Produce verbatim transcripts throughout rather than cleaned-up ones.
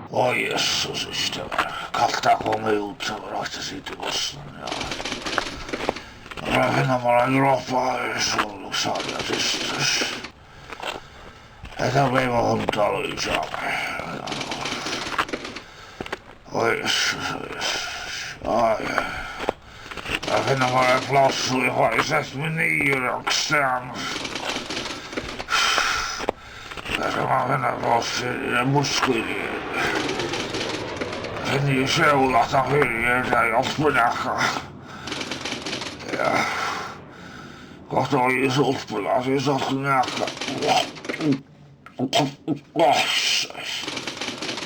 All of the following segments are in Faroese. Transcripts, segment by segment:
Ó, Jesus, ikki tað var kalt at koma út, tað var heitt at sita í bussinum, ja. Bara finna mær ein droppa her, so luktar tað dysturt. Hetta bleiv eitt hundrað og tjúgu. Oj, oj, oj. Aj. Eg finni mær eitt pláss, og eg fái sett meg niður á staðnum. Her skal man finna eitt pláss fyri, eg er myrkur her. Finni eg skjól aftan fyri her, tað hjálpir nakað. Ja. Gott at eg er so uppur, at eg slapp nakað.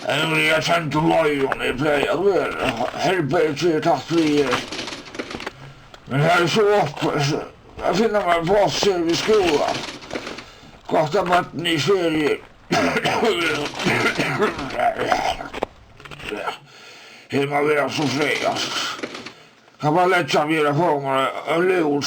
Eg vil, eg kendi leiðin, eg plagi at vera. Herbergið er tætt við her. Men her er so opið, so eg finni mær pláss her við skúlan. Gott at børnini ikki eru her. Her má vera so frið, altso. Kann bara leggja meg her og fáa mær ein lúr.